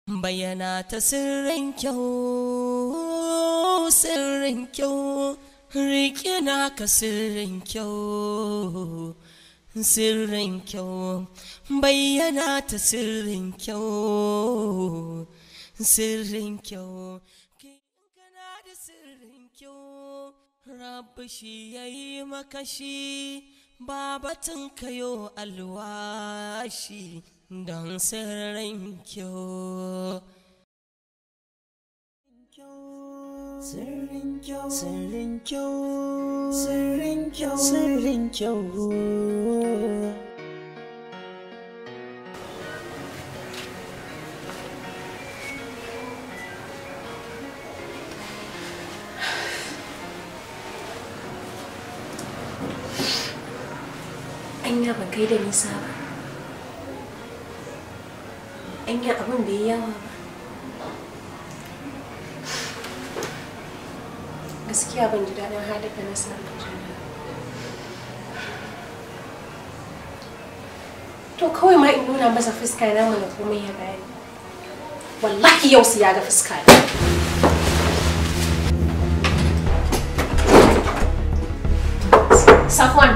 Bayyana ta sirrin kyau, sirrin kyau, riƙe naka sirrin kyau, sirrin kyau, bayyana ta sirrin kyau, sirrin kyau. Kana da sirrin kyau, Rabbi shi ya yi maka shi, ba batun kayo alwashi don sirrin kyau. Sirrin kyau, sirrin kyau, sirrin kyau, sirrin kyau. Anya ban kai da nisa ba. Anya abin bai yi yawa ba. Gaskiya ban ji daɗin halin da na samu kaina. To kawai ma in nuna masa fuska na mana komai ya gane. Wallahi yau sai ya ga fuska na. Safwan.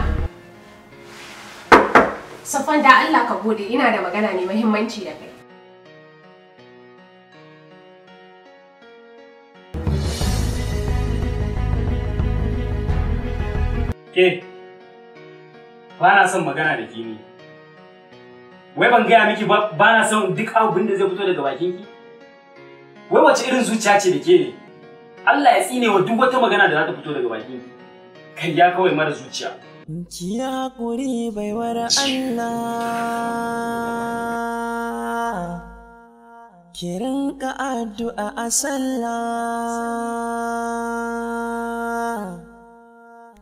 Safwan, da Allah ka bude, ina da magana mai muhimmanci da kai. Ke, ba na son magana da ke ni. Wai ban gaya miki ba, ba na son duk abin da zai fito daga bakinki? Wai wace irin zuciya ce da ke ne? Allah ya tsine wa duk wata magana da za ta fito daga bakinki. Karya kawai mara zuciya. Ki haƙuri baiwar Allah, ki rinƙa addu'a a sallah.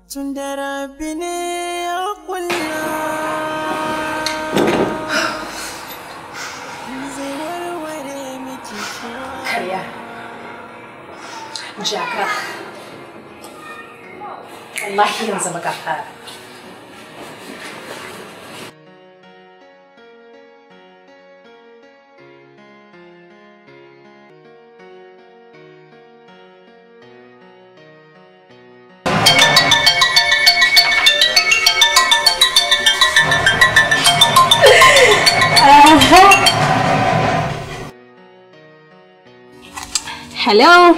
Tun da Rabbi ne ya kulla, zai warware miki. Karya. Jaka. Wallahi yanzu muka fara. Hello.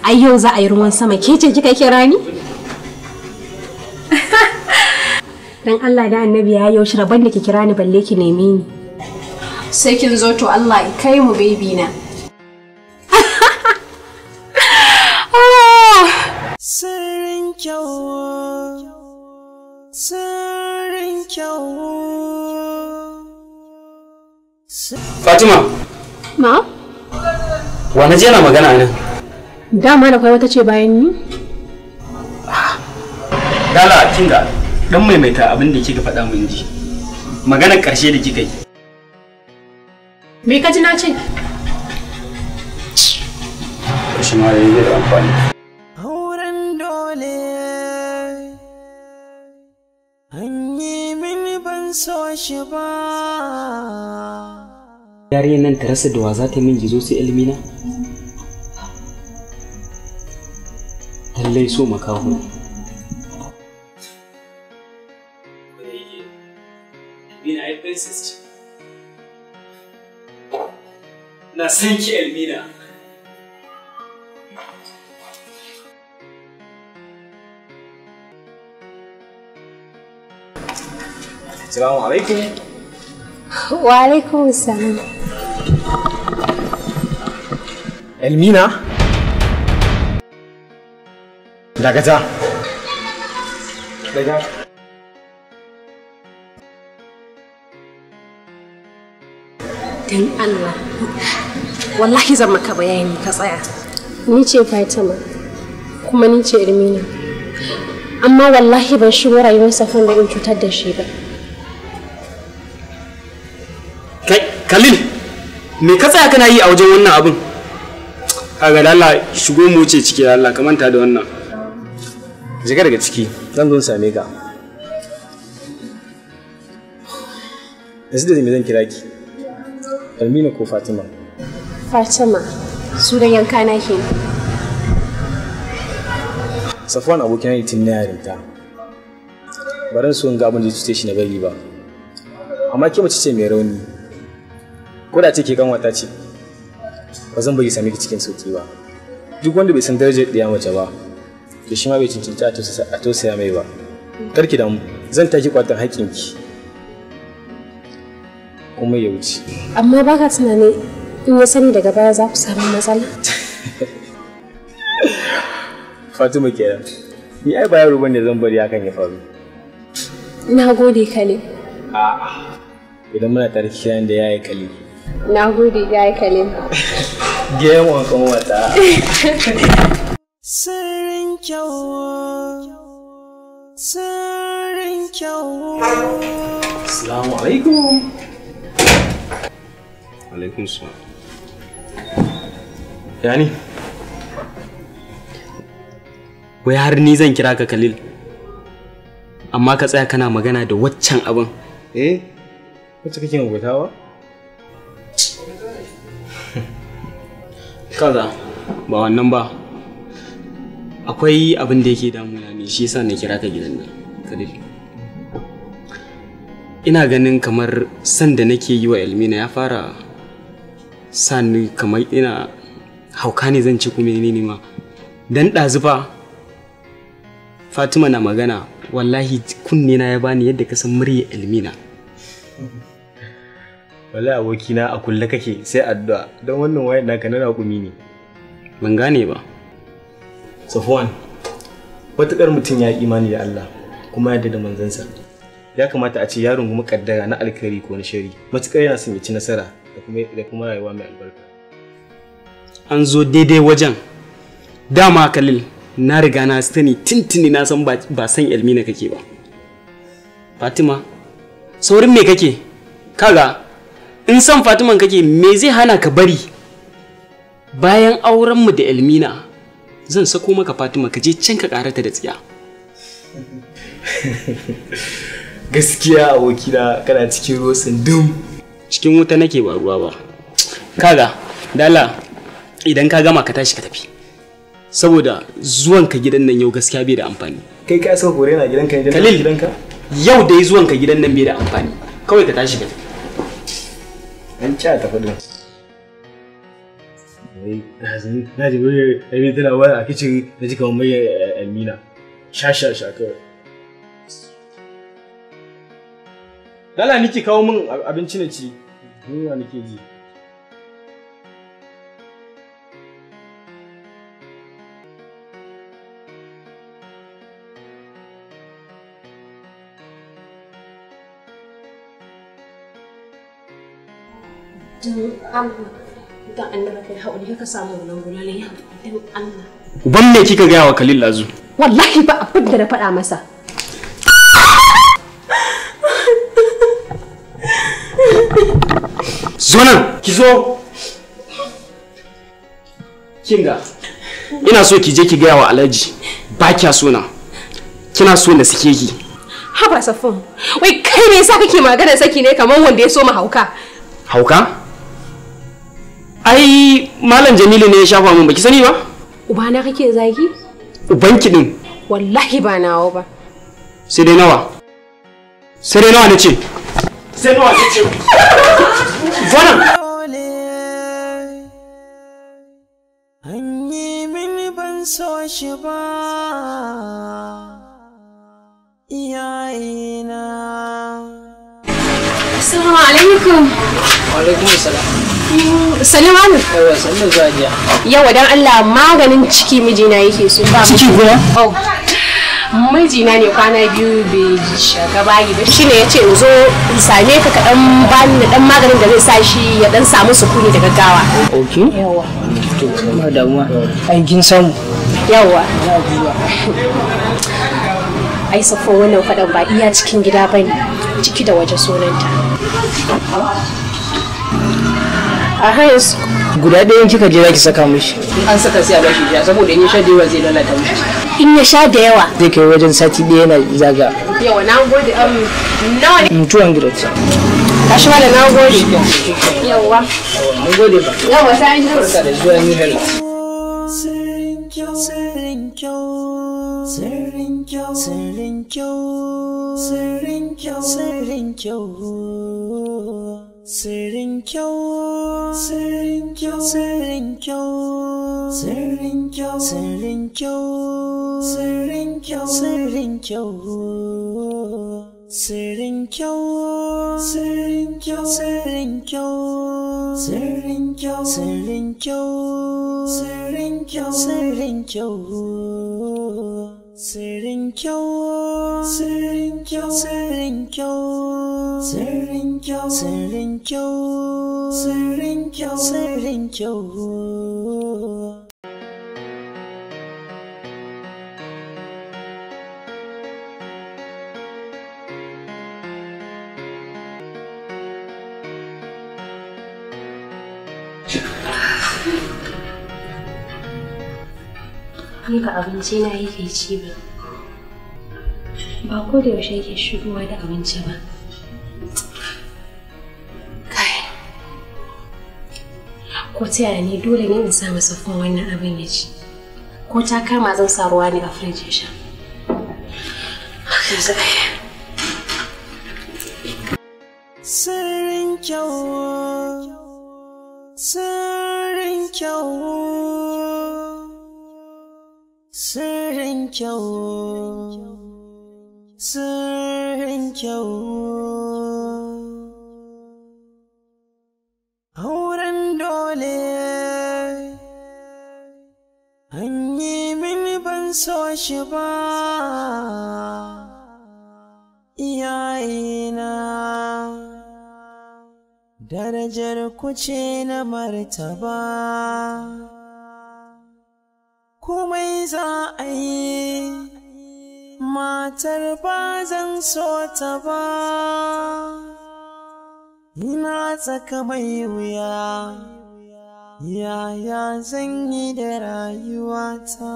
Ai yau za a yi ruwan sama, ke ce kika kira ni? Dan Allah da Annabi ya yaushe rabon da ki kira ni balle ki neme ni. Sai kin zo to Allah ya kai mu baby na. Sirrin kyau, sirrin kyau. Fatima. Ma? Wa na je na magana nan? Dama da kwai wata ce bayan ni? Dala kinga dan maimaita abin da kika faɗa mun ji. Maganar ƙarshe da kika yi. Me ka ji na ce? Shi ma yayi da amfani. Auren dole, an yi mini ban so shi ba. Yarinyar nan ta rasa da wa za ta min gizo sai Elmina? Lallai so makaho. Elmina ai princess ce. Na san ki Elmina. Assalamu alaikum. Wa alaikum assalam. Elmina? Dakata. Daga. Dan Allah. Wallahi zan maka bayani ka tsaya. Ni ce Fatima kuma ni ce Elmina. Amma wallahi ban shigo rayuwar Safwan da in cutar da shi ba. Kai, Khalil, me ka tsaya kana yi a wajen wannan abun? Kaga da Allah shigo mu wuce ciki da Allah ka manta da wannan. Shiga daga ciki, zan zo in same ka. Yanzu da me zan kira ki? Elmina ko Fatima? Fatima, sunan yanka na ke. Safwan abokin ne tun na yarinta. Baran so in ga abin da cuce shi na bari ba. Amma ke mace ce mai rauni. Ko da ce ke kanwata ce, ba zan bari same ki cikin sauki ba. Duk wanda bai san darajar ɗiya mace ba, to shi ma bai cancanci a tausaya mai ba. Kar ki damu, zan taki kwatan haƙƙinki. Kuma ya wuce. Amma ba ka tunanin in ya sani daga baya za ku samu matsala? Fatima kenan. Ni ai ba yaro bane zan bari hakan ya faru. Na gode Khalil. A'a. Idan muna tare kiran da yayi Khalil. Na gode yayi Khalil. Gemu an kan wata. Sirrin kyau. Sirrin kyau. Assalamu alaikum. Alaikum salam. Yani? Wai har ni zan kira ka Khalil. Amma ka tsaya kana magana da waccan abin. Eh, wacce kake rubutawa? Kaza, ba wannan ba. Akwai abin da yake damuna ne shi yasa na kira ka gidan nan, Khalil. Ina ganin kamar san da nake yi wa Elmina ya fara sa ni kamar ina hauka ne zan ci kuma menene ma. Dan ɗazu fa Fatima na magana, wallahi kunne na ya bani yadda ka san murya Elmina. Wallahi abokina a kulle kake sai addu'a don wannan wayar naka na raƙumi ne. Ban gane ba. Safwan, matuƙar mutum ya yi imani da Allah kuma ya yarda da manzansa. Ya kamata a ce ya rungumi kaddara na alkhairi ko na shari. Matuƙar yana son ya ci nasara da kuma rayuwa mai albarka. An zo daidai wajen. Dama Khalil, na riga na sani tintini na san ba san Elmina kake ba. Fatima, saurin me kake? Kaga, in san Fatiman kake me zai hana ka bari? Bayan aurenmu da Elmina, zan sako maka Fatima ka je can ka karata da tsiya. Gaskiya abokina kana cikin ruwa tsundum. Cikin wuta nake ba ruwa ba. Kaga, dala idan ka gama ka tashi ka tafi. Saboda zuwanka gidan nan yau gaskiya bai da amfani. Kai ka saka kore na gidanka ne Khalil, gidanka? Yau dai zuwanka gidan nan bai da amfani. Kawai ka tashi ka tafi. An ci a tafi din. Wai, na ji wai Elmina tana waya a kicin na ji kamar mai Elmina. Sha sha sha kawai. Lala niki kawo min abinci na ci. Yunwa nake ji. Don Allah, don Allah kai haƙuri ka samu wannan gulalin ya don Allah. Uban me kika gaya wa Khalil lazu? Wallahi ba abin da na faɗa masa. Zo nan, ki zo. Kinga, ina so ki je ki gaya wa Alhaji ba kya so na. Kina so na sake ki. Haba Safwan, wai kai me yasa kake magana saki ne kamar wanda ya so ma hauka? Hauka? Ai Malam Jamilu ne ya shafa min baki sani ba? Ubana kake zagi? Ubanki din. Wallahi ba nawa ba. Sai dai nawa? Sai dai nawa nace? Sai nawa nace? Zo nan. An yi mini ban so shi ba, iyayena. Assalamu alaikum. Wa alaikum salam. Salimanu. Yawa sannu zuwa jiya. Yawa dan Allah maganin ciki mijina yake so ba. Ciki kuma? Oh. Mijina ne kwana biyu bai shiga bayi ba shine yace in zo in same ka dan bani da dan maganin da zai sa shi ya dan samu sukuni da gaggawa. Okay. Yawa. To ba damuwa. Ai kin samu. Yawa. Za a duba. Ai safo wannan fadan ba iya cikin gida bane. Ciki da waje sunanta. A yanzu Guda ɗayan kika je zaki saka mishi. In an saka sai a bashi sha saboda in ya sha da yawa zai lalata mishi. in ya sha da yawa. Zai kai wajen sati ɗaya yana zaga. Yawa na gode nawa ne? 200. Tashi malam, na gode. Yawwa. Mun gode ba. Yawwa, sai an ji. Barka da zuwa New Health. Sirrin kyau, sirrin kyau, sirrin kyau, sirrin kyau, sirrin kyau, sirrin kyau, sirrin kyau, sirrin kyau, sirrin kyau, sirrin kyau, sirrin kyau, sirrin kyau, sirrin kyau. Sirrin kyau, sirrin kyau, sirrin kyau, sirrin kyau, sirrin kyau, sirrin kyau, sirrin kyau, sirrin kyau, sirrin kyau, sirrin kyau, sirrin kyau, sirrin kyau, sirrin kyau, sirrin kyau. Ni ba abinci na yake ci ba. Ba ko da yaushe yake shigowa da abinci ba. Kai. Ko ta yaya ne dole ne in sa masa fon wannan abin ya ci. Ko ta kama zan sa ruwa ne a firij ya sha. Haka za a yi. Sirrin kyau, sirrin kyau, sirrin kyau, sirrin kyau. Auren dole, an yi mini ban so shi ba, iyayena. Darajar ku ce na martaba, komai za a yi, matar ba zan so ta ba. Ina tsaka mai wuya, yaya zan yi da rayuwata?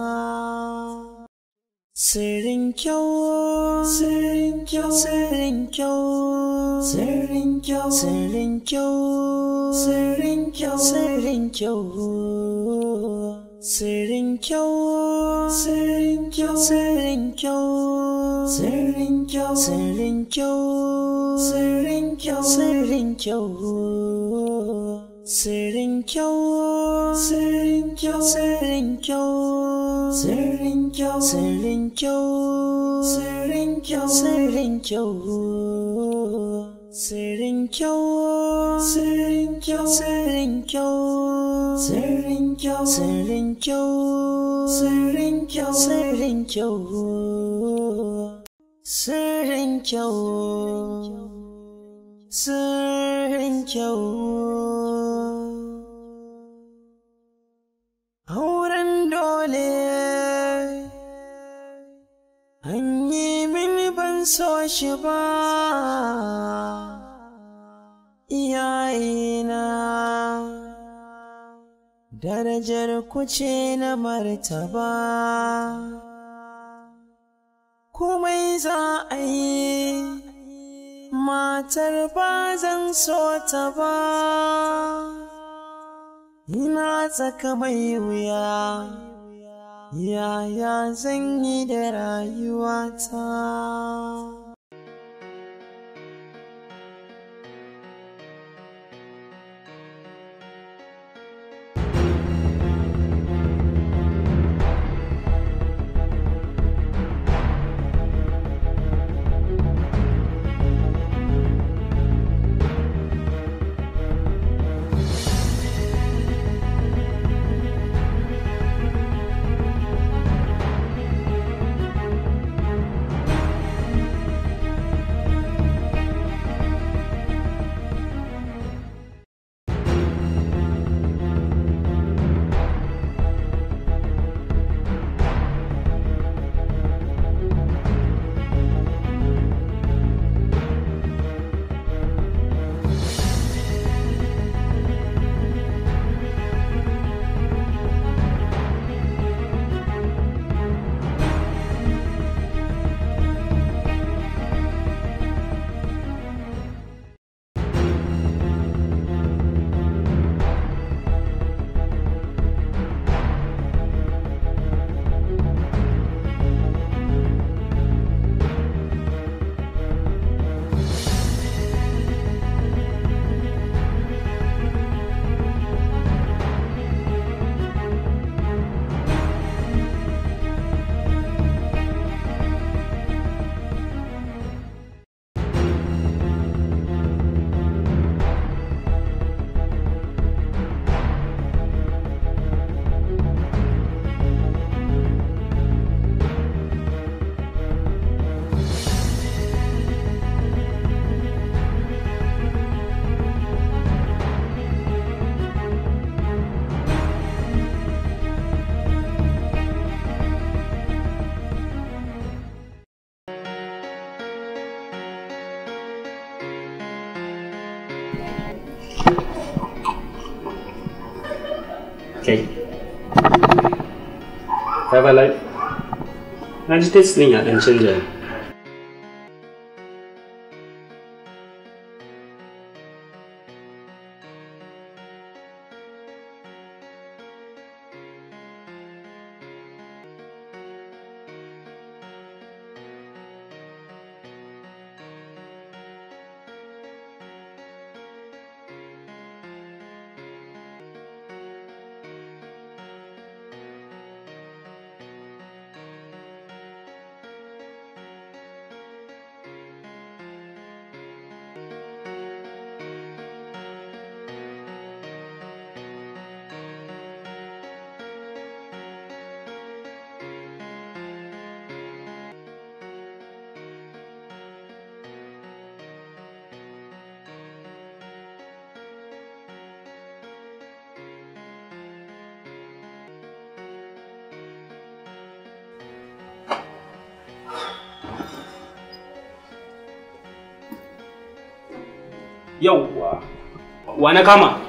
Sirrin kyau, sirrin kyau, sirrin kyau, sirrin kyau, sirrin kyau, sirrin kyau, sirrin kyau, sirrin kyau, sirrin kyau, sirrin kyau, sirrin kyau, sirrin kyau, sirrin kyau, sirrin kyau. Sirrin kyau, sirrin kyau, sirrin kyau, sirrin kyau, sirrin kyau, sirrin kyau, sirrin kyau, sirrin kyau, sirrin kyau, sirrin kyau, sirrin kyau, sirrin kyau, sirrin kyau, sirrin kyau, sirrin kyau. Sirrin kyau. Auren dole, an yi mini ban so shi ba, iyayena. Darajar ku ce na martaba, komai za a yi, matar ba zan so ta ba. Ina tsaka mai wuya, yaya zan yi da rayuwata? Kai. Five Alive. Na ji taste ɗin ya ɗan canja ne. Yauwa, wa na kama?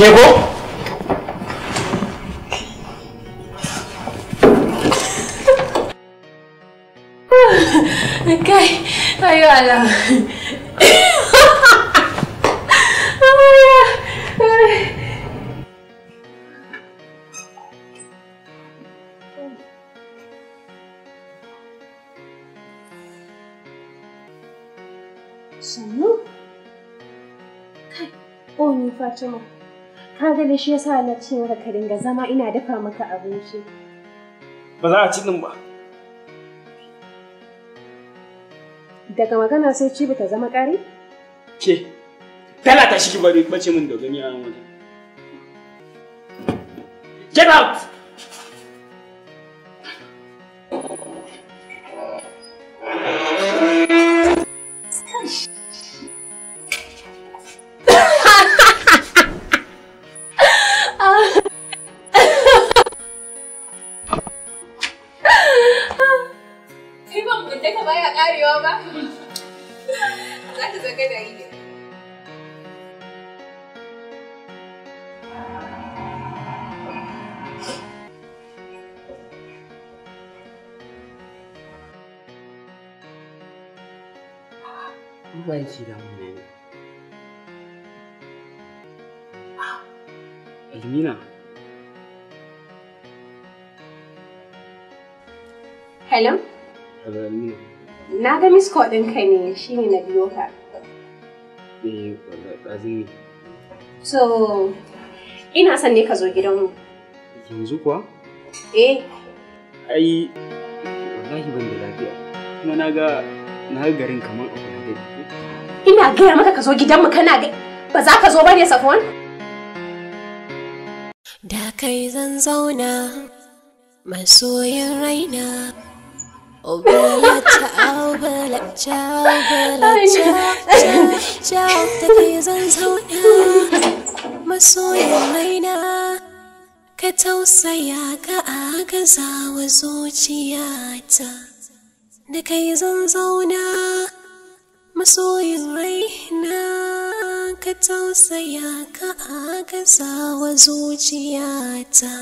Ke ko? Kai, ayo Allah. Sannu? Kai, oh ni Fatima. Ka ga da shi yasa na ce maka ka dinga zama ina dafa maka abinci. Ba za a ci din ba. Daga magana sai cibi ta zama ƙari? Ke, tana ta shi bari bace min da gani a nan wajen. Get out! Kai ban budda ka baya karewa ba. Za ta zaga da ido. Ba yake damu ne. Almina. Hello? Hello, Almina. Na ga miss call ɗinka ne shine na biyo ka. Eh, wallahi ɗazun ne. So, ina son ne ka zo gidanmu. Yanzu kuwa? Eh. Ai, wallahi ban da lafiya. Kuma na ga garin kamar akwai hadari. Ina gaya maka ka zo gidanmu kana ga ba za ka zo ba ne Safwan? Da kai zan zauna masoyin raina. Oh bella ciao, bella ciao, bella ciao, ciao, ciao. Da kai zan zauna masoyin raina. Ka tausaya ka agaza wa zuciyata. Da kai zan zauna masoyin raina. Ka tausaya ka agaza wa zuciyata.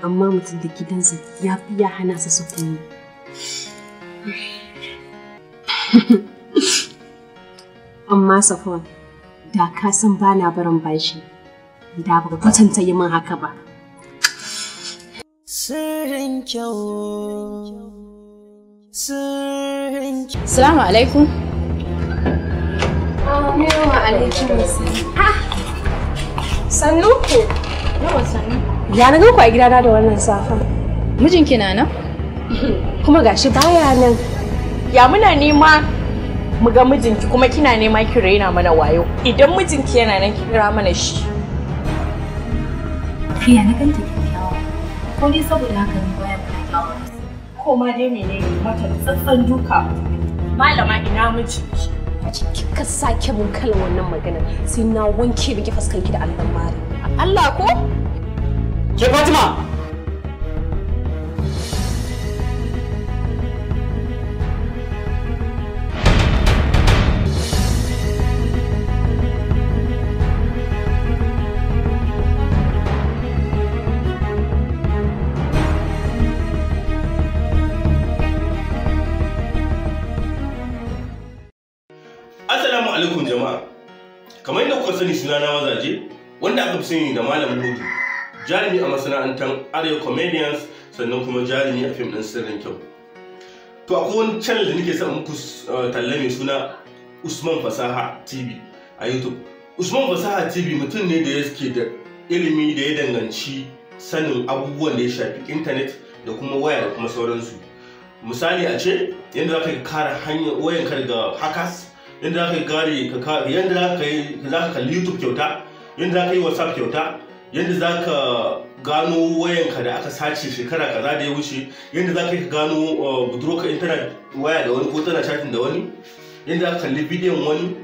Amma mutum da gidansa ya fi ya hana sa sukuni. Amma Safwan, da ka san ba na barin bashi, da baka kwatanta yi min haka ba. Sirrin kyau, sirrin kyau. Salamu alaikum. Amin wa alaikum assalam. Sannu ku. Yawa sannu. Ya na gan ku a gidana da wannan safen. Mijinki na nan? Kuma gashi baya nan. Ya muna nema mu ga mijinki kuma kina nema ki raina mana wayo. Idan mijinki yana nan ki kira mana shi. Kiya na ganta kyakkyawa. Ko dai saboda haka ne baya kula kyawawa. Ko ma dai menene mata tsatsan duka. Malama ina mijinki. Kika sake mun kalan wannan magana sai na wanke miki fuskanki da allon mari. Allah ko? Ke Fatima! Assalamu alaikum jama'a. Kamar yadda kuka sani suna na Mazaje, wanda aka fi sani da Malam Hudu, jarumi a masana'antar Arewa Comedians sannan kuma jarumi a fim ɗin Sirrin Kyau. To akwai wani channel da nake son muku talla mai suna Usman Fasaha TV a YouTube. Usman Fasaha TV mutum ne da yake da ilimi da ya danganci sanin abubuwan da ya shafi intanet da kuma waya da kuma sauransu. Misali a ce yadda za ka kare hanyar wayanka daga hackers, yadda za ka kare yadda za ka kalli YouTube kyauta, yadda za ka yi WhatsApp kyauta, yadda za ka gano wayanka da aka sace shekara kaza da ya wuce, yadda za ka gano budurwarka in tana waya da wani ko tana chatting da wani, yadda za ka kalli bidiyon wani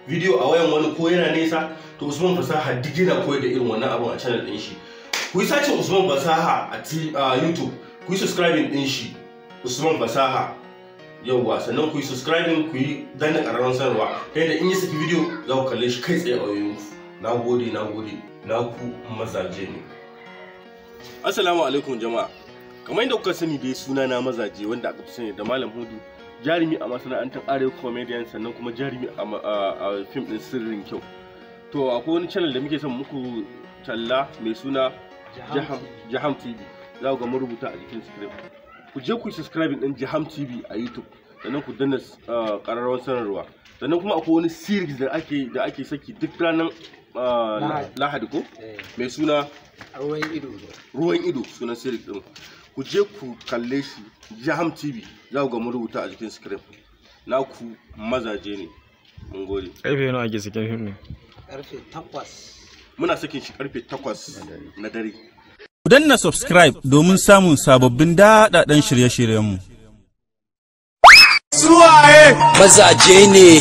bidiyo a wayan wani ko yana nesa. To Usman Fasaha duk yana koyar da irin wannan abun a channel din shi. Ku yi sacin Usman Fasaha a YouTube, ku yi subscribing din shi Usman Fasaha. Yauwa, sannan ku yi subscribing, ku yi danna ƙararrawar sanarwa ta yadda in yi saki bidiyo za ku kalle shi kai tsaye a wayoyinku. Na gode, na gode, na ku Mazaje ne. Assalamu alaikum jama'a. Kamar yadda kuka sani dai suna na Mazaje, wanda aka fi sani da Malam Hudu, jarumi a masana'antar Arewa Comedian sannan kuma jarumi a fim ɗin Sirrin Kyau. To akwai wani channel da muke son muku talla mai suna Jaham TV. Za ku ga mun rubuta a jikin screen. Ku je ku yi subscribing din Jaham TV a YouTube, sannan ku danna ƙararrawar sanarwa. Sannan kuma akwai wani series da ake saki duk ranar Lahadi ko mai suna Ruwan Ido. Ruwan Ido sunan series din. Ku je ku kalle shi Jaham TV, za ku ga mun rubuta a jikin screen. Na ku Mazaje ne. Mun gode. Karfe nawa ake sakin fim ne? Karfe 8. Muna sakin shi karfe 8 na dare. Ku danna subscribe domin samun sababbin daɗaɗɗen shirye-shiryenmu. Suwaye mazaje ne.